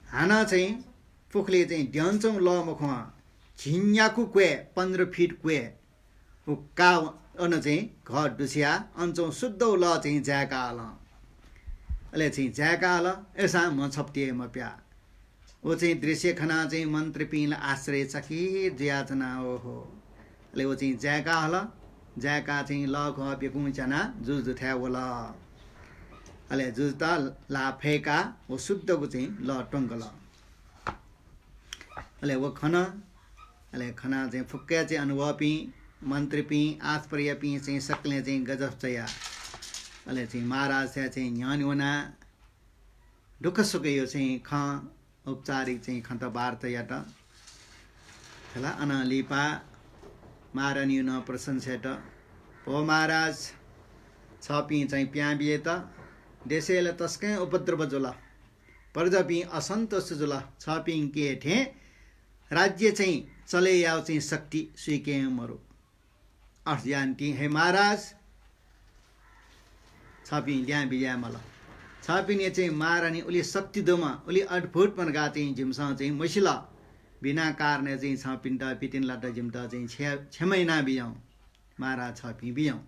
हानं चाहिँ पुखुलिइ चाहिँ द्यनाच्वंगु लः मखं, झिंन्याक्व क्वय्, पन्ध्र फिट क्वय्, व का अन चाहिँ घः दुछ्याः अन च्वंगु शुद्ध लः चाहिँ जाय्‌काः हलं। अले चाहिँ जाय्‌काः हल, अय्‌सां म्ह छपति हे मप्याः। व चाहिँ दृश्य खनाः चाहिँ मन्त्रीपिं ला आश्चर्यचकित जुयाच्वन, ओहो। अले व चाहिँ जाय्‌काः हल, जाय्‌काः चाहिँ लः घः बिकुं च्यानाः जुजु दुथाय् वल। अले जुजुत ल्हाः फय्‌काः व शुद्धगु चाहिँ लः त्वंकल। अले व खन, अले खनाः चाहिँ फुक्क हे चाहिँ अन वःपिं मन्त्रीपिं, आसपरियापिं चाहिँ सकलें चाहिँ गजब जुया। अले चाहिँ महाराजथाय् चाहिँ न्ह्यःने वनाः दुःखसुखया चाहिँ खँ, औपचारिक चाहिँ खँत वार्ता यात। खला, अनं लिपा महारानीया नं प्रशंसा यात। भो महाराज, छपिं चाहिँ पिहां बिज्यात, देशय् ला तसकं उपद्रव जुल, प्रजापिं असन्तुष्ट जुल, छपिंके थें राज्य चाहिँ चले यायेगु चाहिँ शक्ति सुइके मरु। अथे जुयानिंतिं हे महाराज, छपिं लिहां बिज्याये माल। छपिनि चाहिँ महारानी उलि शक्ति दुम्ह, उलि अद्भुतम्ह धकाः चाहिँ जिमिसं चाहिँ मसिल। बिना कारणय् चाहिँ छपिन्त पितिना लात, जिमित चाहिँ क्षे-, क्षमा यानाबिज्याहुँ। महाराज, छपिं बिज्याहुँ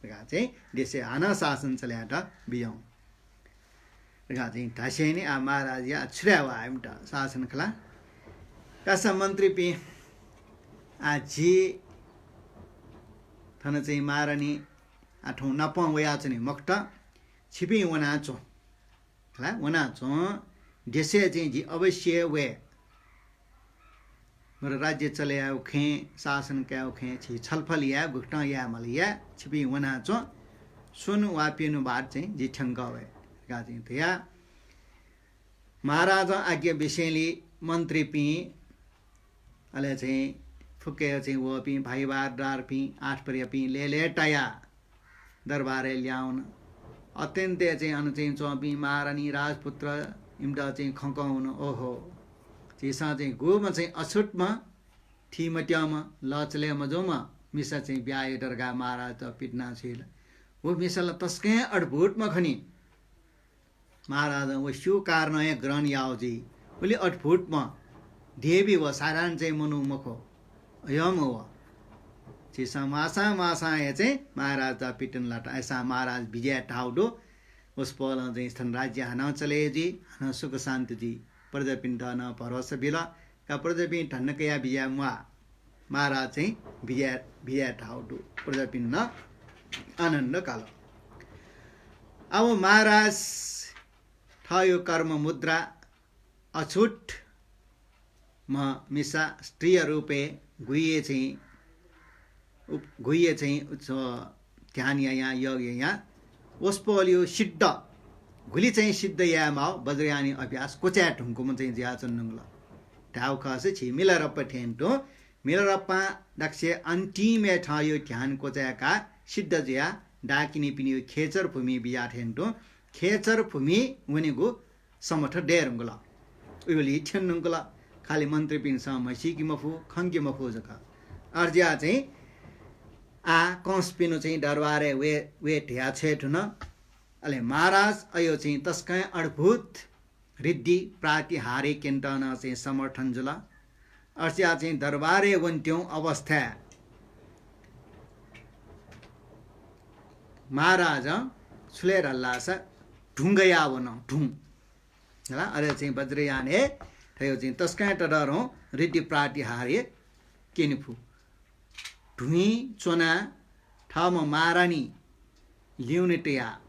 धकाः चाहिँ देशय् हानं शासन चले यायेत बिज्याहुँ धकाः चाहिँ धासेंलि आः महाराजया छु धाये वा इमित शासन खला। कासा मन्त्रीपिं, आः झी थन चाहिँ महारानी आः थौं नापं वयाच्वनी मखुत, छिपिं वनाच्वँ। खला, वनाच्वँ, देशय् चाहिँ जि अवश्य वये। बरु राज्य चले यायेगु खँय्, शासन कायेगु खँय् झी छलफल याये, गुकथं याये माल याये, छिपिं वनाच्वँ, स्वन्हु वा प्यन्हु भात चाहिँ जि थ्यंकः वये धकाः चाहिँ धया। महाराजं आज्ञा बिसेंलि मन्त्रीपिं, अले चाहिँ फुक्क हे चाहिँ वःपिं भाइबरदारपिं, आठपरियापिं लय्‌लय्‌तायाः दरबारय् लिहां वन। अत्यन्त हे चाहिँ अन चाहिँ च्वंपिं महारानी, राजपुत्र, इमित चाहिँ खंकं वन, ओहो, झीसं चाहिँ गुम्ह चाहिँ अछुतम्ह, थी मत्यंम्ह, लः चले मजूम्ह मिसा चाहिँ ब्याहा यात धकाः महाराजत पितिना छ्वल। व मिसा ला तसकं अद्भुतम्ह खनी। महाराजं व स्यू कारणं हे ग्रहण याःगु जुइ। उलि अद्भुतम्ह देवी व साधारण चाहिँ मनू मखु, अय्‌म्ह व। झीसं माःसां माःसां हे चाहिँ महाराजत पितिना लात, अय्‌सां महाराज बिज्याये धाःगु दु। वसपोलं चाहिँ थन राज्य हानं चले जुइ, हानं सुख शान्ति जुइ। प्रजापिन्त नं भरोसा बिल, का प्रजापिं धन्दा कयाः बिज्याये म्वाः। महाराज चाहिँ बिज्याये, बिज्याये धाःगु दु। प्रजापिं नं आनन्द काल। अब महाराज थःगु कर्म मुद्रा अछुत म्ह मिसा स्त्रीया रूपय् गुइए चाहिँ उप-, गुइए चाहिँ उच्च ध्यान यायां, योग यायां वसपोलयु सिद्ध, गुलि चाहिँ सिद्ध यायेमाःगु वज्रयानी अभ्यास क्वचाये धुंकूम्ह चाहिँ जुयाच्वने धुंकल। धायेगु खःसा झी मिलारेपा थें तुं मिलारेपां दकलय् अन्तिमय् थःगु ध्यान क्वचाय्काः सिद्ध जुयाः डाकिनीपिनिगु खेचर भूमि बिज्याः थें तुं खेचर भूमि वनेगु समथ दये धुंकल। उबलय् थ्यने धुंकल। खालि मन्त्रीपिन्सं म्हसीके मफु, खंके मफु जक। अय् जुयाः चाहिँ आः कंसपिनिगु चाहिँ दरबारय् वये, वये धया छ्वये धुन। अले महाराज अयो चाहिँ तसकं अद्भुत ऋद्धि प्रातिहार्य क्यनेत नं चाहिँ समर्थन जुल। अय् जुयाः चाहिँ दरबारय् वनेत्यंगु अवस्थाय् महाराजं छु ले धाल्लासा धुं गया वन, धुं। हला, अले चाहिँ वज्रयान हे थयो चाहिँ तस्कं तदरं ऋद्धि प्रातिहार्य क्यने फु। धुं च्वना थःम्ह महारानी ल्यूने तया।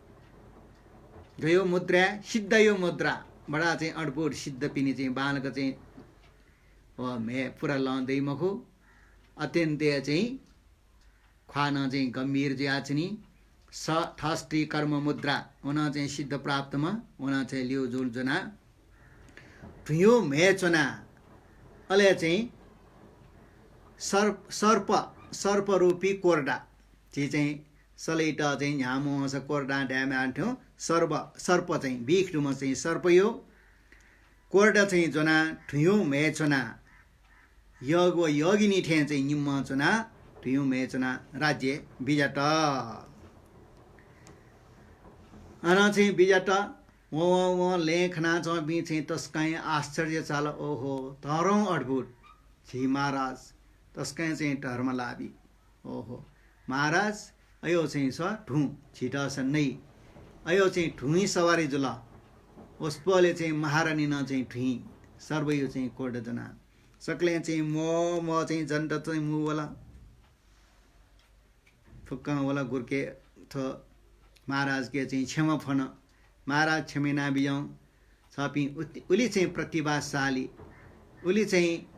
गयो मुद्रा, सिद्धयो मुद्रा। बडा चाहिँ अद्भुत सिद्धपिनि चाहिँ बांलाक चाहिँ, अ, म्हे पुरा लं दइ मखु। अत्यन्तय चाहिँ ख्वाः नं चाहिँ गम्भीर जुयाच्वनी। स-, थष्टि कर्म मुद्रा, व नं चाहिँ सिद्ध प्राप्तम्ह, व नं चाहिँ ल्यू जुल ज्वना। धुंयो म्हे च्वना, अले चाहिँ सर्प, सर्प, सर्परूपी कोर्डा, झी चाहिँ सलैत चाहिँ न्ह्याम्ह वंसा कोर्डां धायेमाःथें सर्प, सर्प चाहिँ बिख दुम्ह चाहिँ सर्पयो कोर्डा चाहिँ ज्वना, धुंयो म्हे च्वना, योग व योगिनी थें चाहिँ निम्ह च्वना, धुंयो म्हे च्वना राज्य बिज्यात। अन चाहिँ बिज्यात। वं, वं, वं लँय् खनाच्वंपिं चाहिँ तस्कं आश्चर्य चाल। ओहो, तःधंगु अद्भुत, झी महाराज तस्कं चाहिँ धर्मलाभी। ओहो, महाराज, अयो चाहिँ स धुं, झीत स नइ। अयो चाहिँ धुंइ सवारी जुल। वसपोलय् चाहिँ महारानी नं चाहिँ धुं, सर्वयो चाहिँ कोर्डा ज्वना। सकलें चाहिँ म्वः म्वः चाहिँ जनता चाहिँ मू वल। फुक्कं वल गुरुके थ्व महाराजके चाहिँ क्षमा फ्वन। महाराज क्षमा यानाबिज्याहुँ। छपिं उति-, उलि चाहिँ प्रतिभाशाली, उलि चाहिँ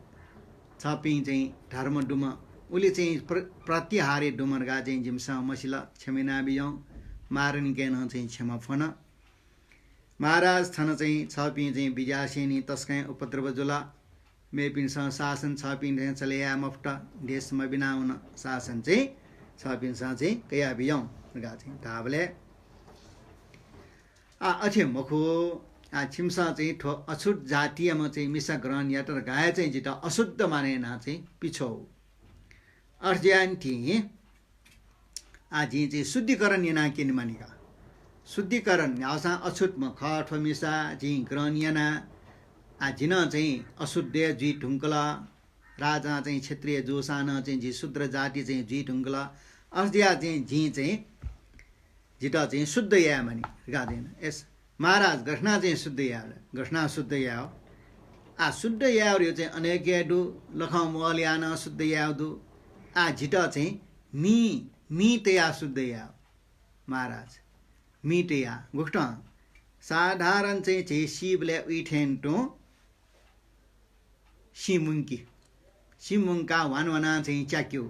छपिं चाहिँ धर्म दुम्ह, उलि चाहिँ प्र-, प्रतिहार्य दुम्ह धकाः चाहिँ जिमिसं मसिल, क्षमा यानाबिज्याहुँ। महारानीके नं चाहिँ क्षमा फ्वन। महाराज, थन चाहिँ छपिं चाहिँ बिज्यासेंलि तस्कं उपद्रव जुल। मेपिन्सं शासन छपिं थें चले याये मफुत, देश मबिना वन, शासन चाहिँ छपिन्सं चाहिँ कयाबिज्याहुँ धकाः चाहिँ धाःबलय्, आ, अथे मखु, आ, छिमिसं चाहिँ थ्व अछुत जातियाम्ह चाहिँ मिसा ग्रहण यात धकाः चाहिँ जितः अशुद्ध माने यानाः चाहिँ पिछ्वः। अथे जुयानिंतिं आ, जिं चाहिँ शुद्धिकरण यानाः क्यने मानि का। शुद्धिकरण याःसां अछुतम्ह खः थ्व मिसा, जिं ग्रहण याना। आ, जि नं चाहिँ अशुद्ध जुइ धुंकल। राजां चाहिँ क्षत्रिय जूसां नं चाहिँ जि शूद्र जाति चाहिँ जुइ धुंकल। अथे जुयाः चाहिँ जिं चाहिँ जितः चाहिँ शुद्ध याये मानि धकाः चाहिँ एस महाराज, गथे यानाः चाहिँ शुद्ध याये, गथे यानाः शुद्ध याये हो। आ, शुद्ध यायेगु चाहिँ अनेक हे दु, लखं मोलयानं शुद्ध यायेगु दु। आ, जितः चाहिँ मि, मि तयाः शुद्ध याये हो महाराज। मि तयाः गुकथं? साधारण चाहिँ झी सीबलय् उइ थें तुं सिँ मुंकी। सिँ मुंकाः ह्वान ह्वानाः चाहिँ च्याक्यु।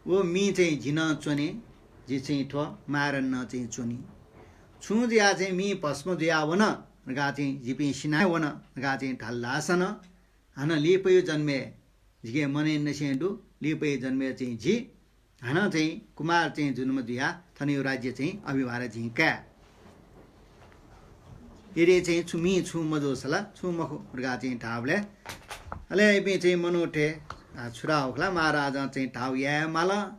व मि चाहिँ जि नं च्वने, जि चाहिँ थ्व महारानी नं चाहिँ च्वनी। छुं जुयाः चाहिँ मि भस्म जुयाः वन धकाः चाहिँ जिपिं सिना वन धकाः चाहिँ धाल धाःसा नं, हानं लिपायु जन्मय् जिके मनय् नसें दु, लिपायु जन्मय् चाहिँ जि हानं चाहिँ कुमार चाहिँ जन्म जुयाः थनयु राज्य चाहिँ अभिभार जिं काये। यदि चाहिँ छु मि छुं मजूसा ला छुं मखु धकाः चाहिँ धाःबलय्, अले इपिं चाहिँ मनूतय्, आ, छु धाः हो खला, महाराजं चाहिँ धाःगु याये माल,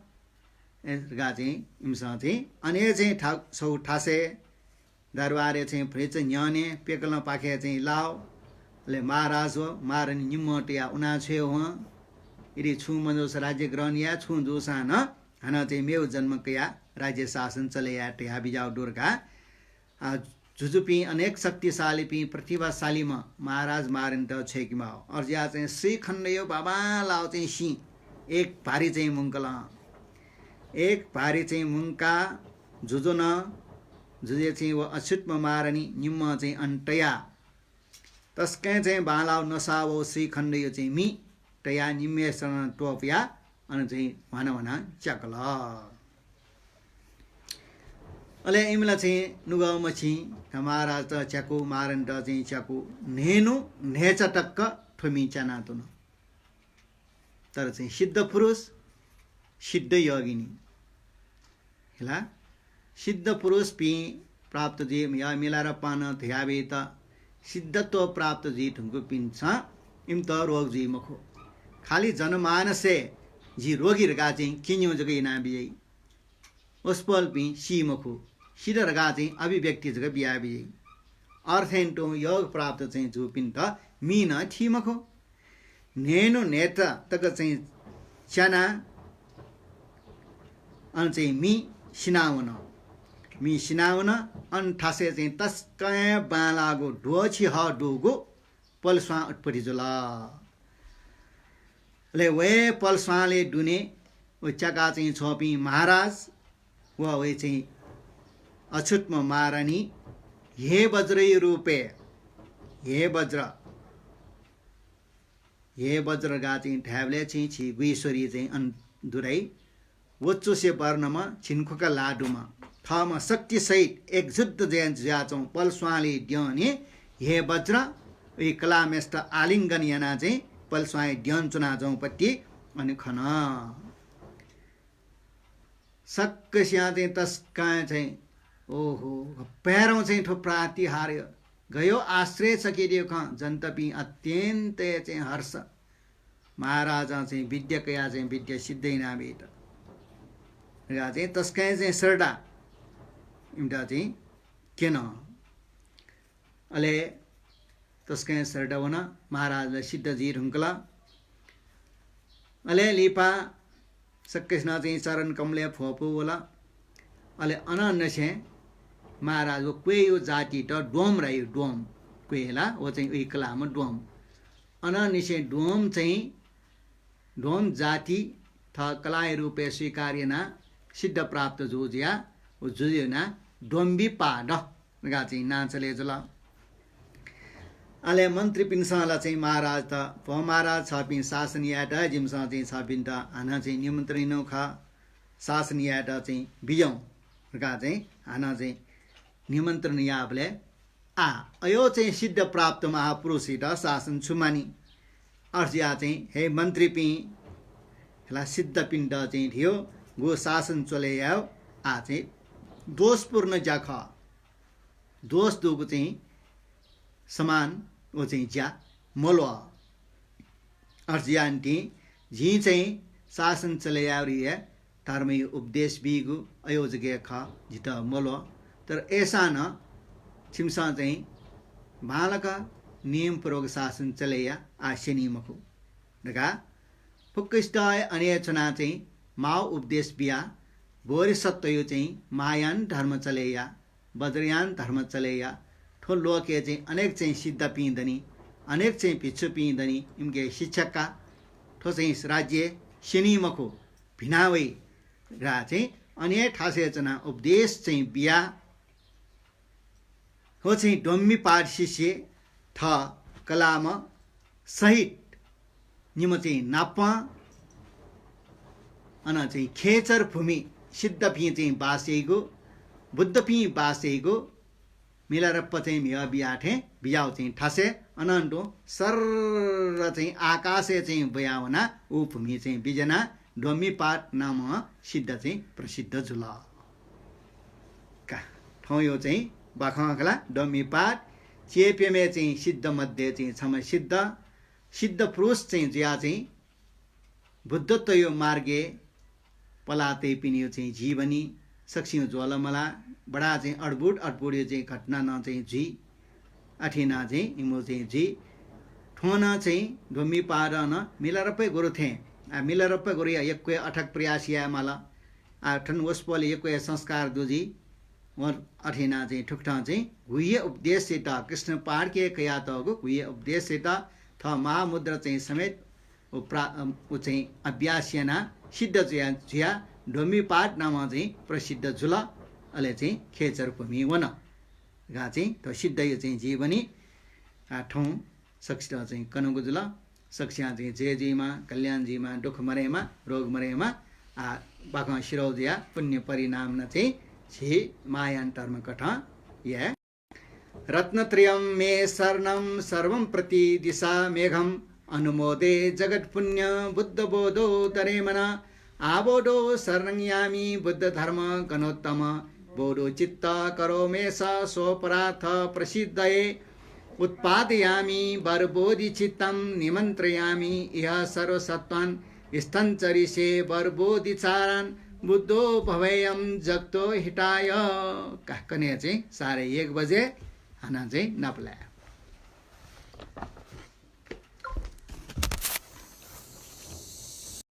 ए, धकाः चाहिँ इमिसं चाहिँ अन हे चाहिँ था-, छगू थासय् दरबारय् चाहिँ भतिचा न्ह्यःने प्यकलं पाखे चाहिँ लाव। अले महाराज व महारानी निम्ह तयाः उना छ्वये हं। यदि छुं मजूसा राज्य ग्रहण याये, छुं जूसां नं हानं चाहिँ मेगु जन्म कयाः राज्य शासन चले याये धयाः बिज्याःगु दु धकाः, आ, जुजुपिं अनेक शक्तिशालीपिं प्रतिभाशालीम्ह महाराज महारानीत छ्वयेकेमाः। अथे जुयाः चाहिँ श्रीखण्डयो बाबांलाव चाहिँ सिँ एक भारी चाहिँ मुंकल। एक भारी चाहिँ मुंकाः जुजुं, जुजुं चाहिँ व अछुतम्ह महारानी निम्ह चाहिँ अन तयाः तसकं चाहिँ बांलाव नसा वःगु श्रीखण्डयो चाहिँ मि तयाः निम्हेसनं त्वपुयाः अन चाहिँ ह्वाना ह्वानाः च्याकल। अले इमिला चाहिँ नुगः मछिं, महाराजत च्याकु, महारानीत चाहिँ च्याकु, न्हय्‌न्हु न्हय्‌चा तक थ्व मिं च्यानातुन। तर चाहिँ सिद्ध पुरुष, सिद्ध योगिनी। हिला, सिद्ध पुरुषपिं प्राप्त जुइ, या मिलारेपां नं धयाबीत सिद्धत्व प्राप्त जुइ धुंकूपिन्सं इमित रोग जुइ मखु। खालि जनमानसय् जि रोगी धकाः चाहिँ क्यनेगु जक यानाबियाइ। वसपोलपिं सी मखु, सित धकाः चाहिँ अभिव्यक्ति जक बियाबियाइ। अथे तुं योग प्राप्त चाहिँ जूपिन्त मि नं थी मखु। न्हय्‌न्हु न्हय्‌चा तक चाहिँ च्याना, अन चाहिँ मि सिनावन। मि सिनावन। अन थासय् चाहिँ तसकं बांलाःगु द्वःछि हः दुगु पलस्वां उत्पत्ति जुल। अले वय् पलस्वांलय् दुने व च्याका चाहिँ छ्वःपिं महाराज व वय् चाहिँ अछुत्म महारानी हे वज्रया रूपय्, हे वज्र, हे वज्र गा चाहिँ धायेबलय् चाहिँ छि गुइश्वरी चाहिँ अन दुराइ वच्चुसे वर्णम्ह झिंखुका ल्हाः दुम्ह थःम्ह शक्ति सहित एकजुट जुयाच्वंगु पलस्वांलय् द्यःने हे वज्र, उइ कलाःम्हेसित आलिंगन यानाः चाहिँ पलस्वांया द्यःने च्वनाच्वंगु पति अन खन। सकसियां चाहिँ तसकं चाहिँ ओहो, गपाय्‌धं चाहिँ थ्व प्रातिहार्य गयो आश्चर्यचकित खँ। जनतापिं अत्यन्त चाहिँ हर्ष। महाराजं चाहिँ विद्या कयाः चाहिँ विद्या सिद्ध यानाबीत धकाः चाहिँ तसकं चाहिँ श्रद्धा इमित चाहिँ क्यन। अले तसकं श्रद्धा वन, महाराज ला सिद्ध जुइ धुंकल। अले लिपा सकसिनं चाहिँ चरण कमलय् फ्वपू वल। अले अनंनिसें महाराज व क्वय्‌या जाति त द्वहम धाइ, द्वहम क्वय् ला व चाहिँ उइ कलाःम्ह द्वहम। अनंनिसें द्वहम चाहिँ द्वहम जाति थः कलाःया रूपय् स्वीकार यानाः सिद्ध प्राप्त जू जुयाः व जुजुया नां द्वम्बिपाद धकाः चाहिँ नां चले जुल। अले मन्त्रीपिन्सं ला चाहिँ महाराजत, "भो महाराज, छपिं शासन यायेत जिमिसं चाहिँ छपिन्त हानं चाहिँ निमन्त्रण यानागु खः, शासन यायेत चाहिँ बिज्याहुँ" धकाः चाहिँ हानं चाहिँ निमन्त्रण याःबलय् आ, अय् चाहिँ सिद्ध प्राप्त महापुरुषयात शासन छु मानि? अथे जुयाः चाहिँ हे मन्त्रीपिं, हला सिद्धपिन्त चाहिँ धियो गु शासन चले यायेगु आ चाहिँ दोषपूर्ण ज्या खः। दोष दुगु चाहिँ समान व चाहिँ ज्या मल्वः। अथे जुयाः निंतिं जिं चाहिँ शासन चले यायेगु हे धर्मया उपदेश बीगु अय् जक हे खः, जितः मल्वः। तर अय्‌सां नं छिमिसं चाहिँ बांलाक नियमपूर्वक शासन चले या, आः स्यनी मखु धकाः फुक्कसित हे अन हे च्वनाः चाहिँ माःगु उपदेश बियाः बोधिसत्वया चाहिँ महायान धर्म चले या, वज्रयान धर्म चले या। थ्व लोकय् चाहिँ अनेक चाहिँ सिद्धपिं दनि, अनेक चाहिँ भिक्षुपिं दनि, इमिके शिक्षा का। थ्व चाहिँ राज्य स्यनी मखु, भिना वइ धकाः चाहिँ अन हे थासय् च्वनाः उपदेश चाहिँ बियाः। व चाहिँ द्वम्बिपाद शिष्य थः कलाःम्ह सहित निम्ह चाहिँ नापं अन चाहिँ खेचर भूमि सिद्धपिं चाहिँ बास याइगु, बुद्धपिं बास याइगु मिलारेपा चाहिँ म्हिगः बियाः थें बिज्याःगु चाहिँ थासय् अनं तुं सर्र चाहिँ आकाशय् चाहिँ ब्वयाः वनाः उ भूमि चाहिँ बिज्यानाः द्वम्बिपाद नामं सिद्ध चाहिँ प्रसिद्ध जुल। का, थौंया चाहिँ बाखं खला द्वम्बिपाद, च्यय्‌प्यम्ह चाहिँ सिद्ध मध्ये चाहिँ छम्ह सिद्ध, सिद्ध पुरुष चाहिँ जुयाः चाहिँ बुद्धत्वया मार्गय् पलाः तइपिनिगु चाहिँ जीवनी सकसिगुं ज्वःलामलाः, बडा चाहिँ अद्भुत अद्भुतया चाहिँ घटना नं चाहिँ जुइ। अथे यानाः चाहिँ इमिगु चाहिँ जुइ। थ्वं नं चाहिँ द्वम्बिपादं नं मिलारेपा गुरु थें, आ, मिलारेपा गुरुया यक्व हे अथक प्रयास यायेमाल। आ, थन वसपोलय् यक्व हे संस्कार दु जुइ। वं अथे यानाः चाहिँ थुकथं चाहिँ गुह्य उपदेशयात, कृष्णपादके कयातःगु गुह्य उपदेशयात थः महामुद्रा चाहिँ समेत व प्रा-, अ, व चाहिँ अभ्यास यानाः सिद्ध जुया, जुयाः द्वम्बिपाद नामं चाहिँ प्रसिद्ध जुल। अले चाहिँ खेचर भूमि वन। धकाः चाहिँ थ्व सिद्धया चाहिँ जीवनी, आ, थौं सकसित चाहिँ कनागु जुल। सकसियां चाहिँ जय जुइमा, कल्याण जुइमा, दुःख मदयेमा, रोग मदयेमा, आ, बाखं सिधौ जुयाः पुण्य परिणाम नं चाहिँ झी महायान धर्मकथं याये। रत्नत्रयं मे शरणं सर्वं प्रतिदिशा मेघं। अनुमोदे जगत्पुण्य बुद्धबोधोदरे मनः। आबोधो शरणं यामि बुद्धधर्म गणोत्तम। बोधो चित्त करोमेश स्वपरार्थ प्रसिद्धये। उत्पादयामि वरबोधिचित्तं निमन्त्रयामि इह सर्वसत्त्वान्। स्थञ्चरिषे वरबोधिचारान् बुद्धो भवेयं जगतो हिताय। का, कन्हय् चाहिँ साढे एक बजे हानं चाहिँ नापलाये।